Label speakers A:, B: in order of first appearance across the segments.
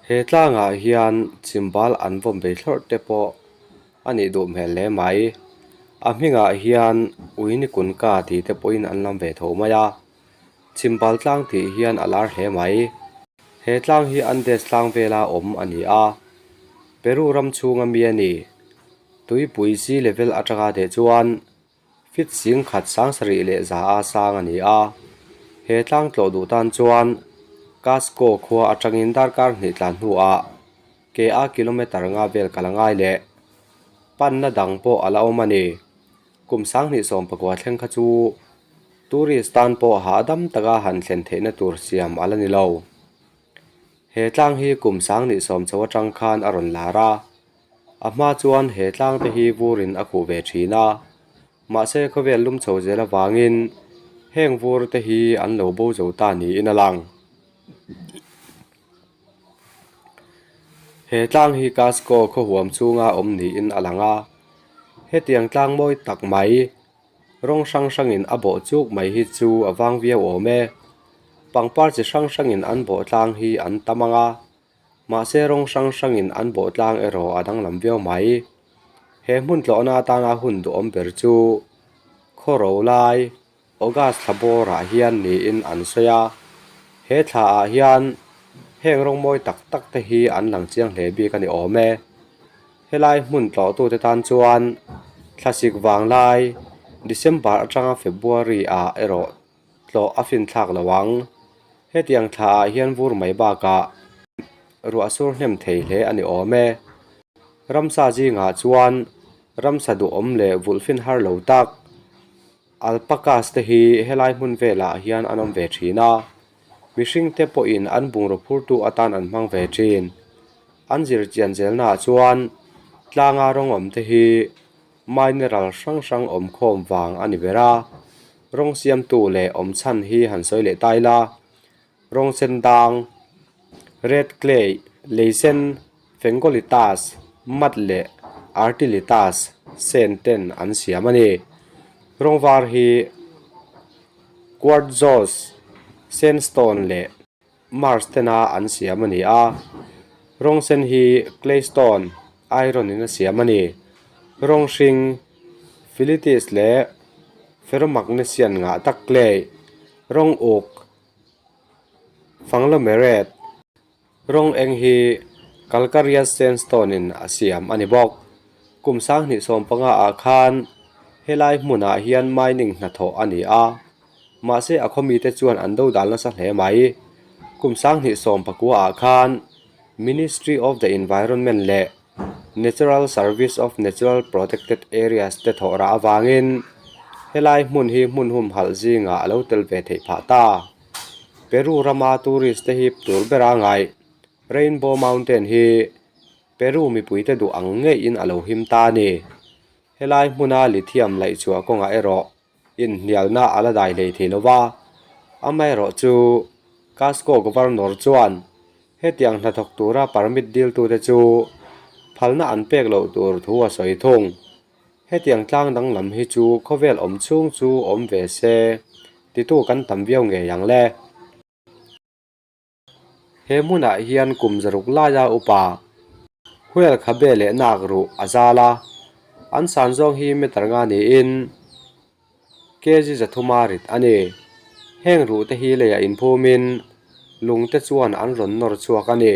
A: He tlangah hian chhimbal an vawm ve thlawrh te pawh a nih duh hmel hle mai a hmingah hian uinikunka tih te pawhin an lam ve tho mai a chhimbal tlang tih hian a lar hle mai he tlang hi Andes tlang vela awm a ni a Peru ram chhunga mi a ni tuipui sea level atanga teh chuan. Fit sing khat sang sarih leh za a sang a ni a, he tlang tlawh duh tan chuan Cusco khua atangin darkar hnih tlan hnuah ke a kilometre nga vel kal a ngai leh panna dang pawh a la awm a ni. Kum sanghnih 19 thleng kha chu tourist tan pawh hahdam taka han thlen theihna tur siam a la ni lo. He tlang hi kum sanghnih sawm chho atang khan a rawn lar a. A hma chuan he tlang te hi vurin a khuh ve thin a, mahse khawvel lum chho zel avangin heng vur te hi an lo bo zo ta niin a lang. He tlang hi Cusco khawhuam chhunga awm niin a lang a, hetiang tlang mawi tak mai rawng hrang hrangin a bawh chuk mai hi chu a vang viau awm e. Pangpar chi hrang hrangin an bawh tlang hi an tam ang a. Mahse rawng hrang hrangin an bawh tlang erawh a danglam viau mai. He hmun tlawhna atana hun duhawm ber chu khawro lai August thla bawrah hian niin an sawi a. He thlaah hian heng rawng mawi tak tak te hi an lang chiang hle bik a ni awm e. Helai hmun tlawhtute tan chuan thlasik vang lai December atanga February ah erawh tlawh a finthlak lo ang. Hetiang thlaah hian vur mai bakah ruah sur hnem thei hle a ni awm e. Ramsa zingah chuan ramsa duhawm leh vulhfin har lo tak alpacas te hi helai hmun velah hian an awm ve thin a, mihring te pawhin an bungraw phurtu atan an hmang ve thin. An zir chian zelnaah chuan tlanga rawng awm te hi mineral hrang hrang awm khawm vang a ni ber a. Rawng siamtu leh awm chhan hi han sawi leh ta ila, rawng sen dang, red clay, lei sen, fengolitas, mat leh artilitas sen ten an siam a ni. Rawng var hi quartzos, sandstone leh Mars tena an siam a ni a, rawng sen hi claystone, iron in a siam a ni. Rawng hring, philitis leh ferromagnesian ngah tak clay, rawng uk, fanglomerate, rawng eng hi calcareous sandstone in a siam a ni bawk. Kum 2015 ah khan helai hmunah hian mining hnathawh a ni a. Mahse a khaw mite chuan an do dal nasa hle mai. Kum 2019 ah khan Ministry of the Environment leh Natural Service of Natural Protected Areas te thawh rah avangin helai hmun hi hmun humhalh zingah a lo tel ve theih phah ta. Peru rama tourist te hip tur bera ngaih Rainbow Mountain hi Peru mipuite duh ang ngeiin a lo him ta a ni. Helai hmuna lithium laih chhuah kawngah erawh Inhnialna a la dai hlei thei lo va, amaherawh chu Cusco Governor chuan hetiang hnathawk tura permit diltute chu phalna an pek loh tur thu a sawi thung. Hetiang tlang danglam hi chu khawvel awm chhung chu awm ve se titu kan tam viau ngei ang le. He hmunah hian kum zaruk laia upa Huel khabe leh nak ruh a zal a, an san zawng hi meter nga niin kg zathuma rit a ni. Heng ruh te hi leiah inphumin lung te chuan an rawn nawr chhuak a ni.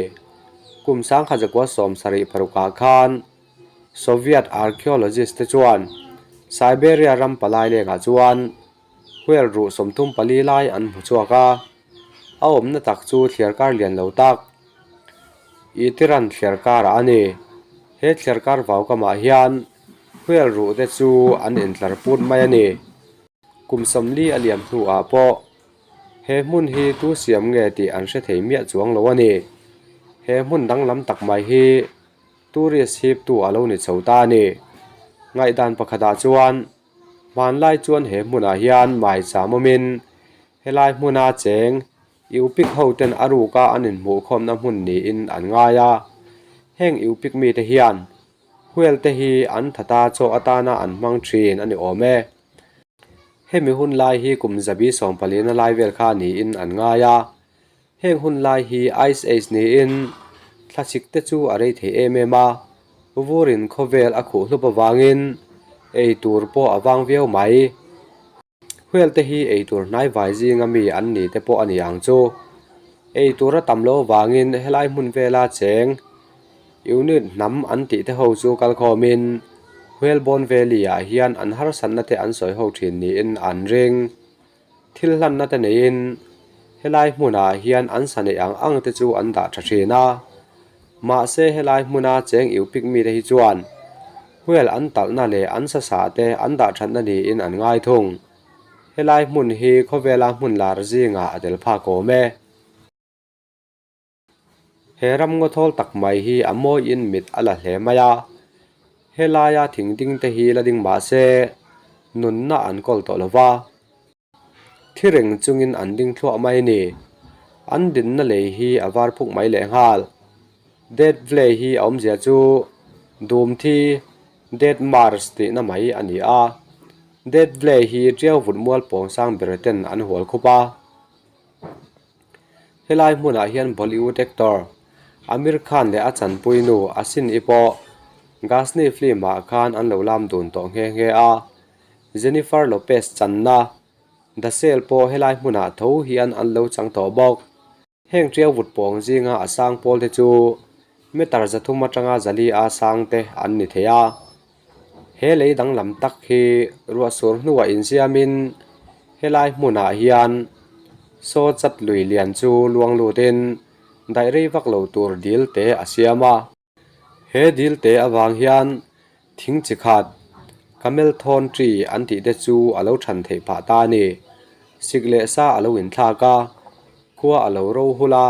A: Kum sangkhat zakua 76 ah khan Soviet archaeologist te chuan Siberia ram palai lengah chuan Whale ruh 34 lai an hmu chhuak a, a awmna tak chu thliarkar lian lo tak Itiran thliarkar ah a ni. He thliarkar vau kamah hian whale ruh te chu an intlar put mai a ni. Kum 40 a liam hnuah pawh he hmun hi tu siam nge tih an hre thei miah chuang lo a ni. He hmun danglam tak mai hi tourist hiptu a lo ni chho ta a ni. Ngaihdan pakhatah chuan. Hmanlai chuan he hmunah hian mai cham awmin helai hmuna cheng Yupik ho ten a ruka an inhmuhkhawmna hmun niin an ngai a. Heng Yupik mite hian whale te hi an thata chaw atana an hmang thin a ni awm e. Hemi hun lai hi kum zabi 14 na lai vel kha niin an ngai a. Heng hun lai hi Ice Age niin Thlasik te chu a rei thei em em a, vurin khawvel a khuh hlup avangin ei tur pawh a vang viau mai. Whale te hi ei tur hnai vai zinga mi an ni te pawh a ni ang chu. Ei tur a tam lo avangin helai hmun vela cheng unit hnam an tih te ho chu kalkhawmin Whalebone Valley ah hian an harsatna te an sawi ho thin niin an ring. Thil hlanna te neiin helai hmunah hian an sa neih ang ang te chu an dah tha thin a. Mahse helai hmuna cheng iupik mite hi chuan whale an talhna leh an sasa te an dah thatna niin an ngai thung. Helai hmun hi khawvela hmun lar zingah a tel phak awm e. He ram ngaw thawl tak mai hi a mawiin mit a la hle mai a, helaia thing ding te hi la ding mah se nunna an kawl tawh lo va, thi reng chungin an ding thluah mai a ni. An dinna lei hi a var phuk mai lehnghal. Death Valley hi a awmzia chu dum thi Death Marsh tihna mai a ni a, Death Valley hi tiau vut mual pawng sang ber ten an hual khup a. Helai hmunah hian Bollywood actor Aamir Khan leh a chanpui nu Asin-i pawh Ghazni film ah khan an lo lam dun tawh nghe nghe a. Jennifer Lopez channa The Cell pawh helai hmunah tho hian an lo chang tawh bawk. Heng tiau vut pawng zinga a sang pawl te chu meter 300 atanga 400 a sang te an ni thei a. He lei danglam tak hi ruah sur hnuah insiamin helai hmunah hian saw chat lui lian chu luang lutin daih rei vak lo tur dil te a siam a. He dil te avang hian thing chi khat camel thorn tree an tih te chu a lo than theih phah ta a ni. Sik leh sa a lo inthlak a, khua a lo ro hul a,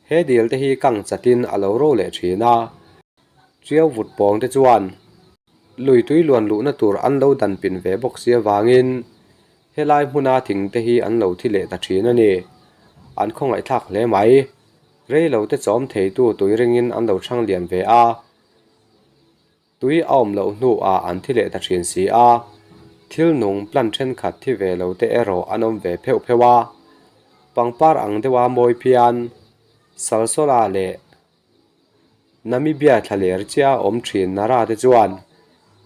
A: he dil te hi kang chatin a lo ro leh thin a. Chiau vut pawng te chuan lui tui luan luhna tur an lo dan pin ve bawk si avangin helai hmuna thing te hi an lo thi leh ta thin a ni. An khawngaihthlak hle mai. Rei lo te chawm theitu tui ringin an lo chhang lian ve a, tui a awm loh hnuah an thi leh ta thin si a, thil nung plant thenkhat thi ve lo te erawh an awm ve pheuh pheuh a. Pangpar ang deuha mawi phian Salsola leh Namibia thlaler chia awm thin Nara te chuan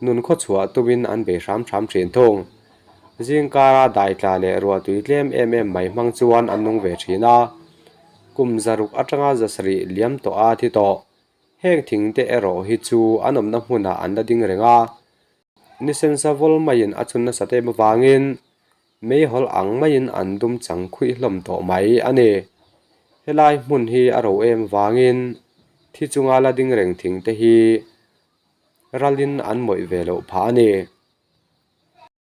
A: nun khawchhuah tumin an bei hram hram thin thung. Zingkara daitla leh ruahtui tlem em em mai hmang chuan an nung ve thin a. Kum 600 atanga 700 liam tawh a thi tawh. Heng thing te erawh hi chu an awmna hmunah an la ding reng a. Ni sensa vawl maiin a chhun nasa em avangin Meihawl ang maiin an dum chang khuih hlawm tawh mai a ni. Helai hmun hi a ro em vangin thi chunga la ding reng thing te hi ralin an mawih ve loh phah a ni.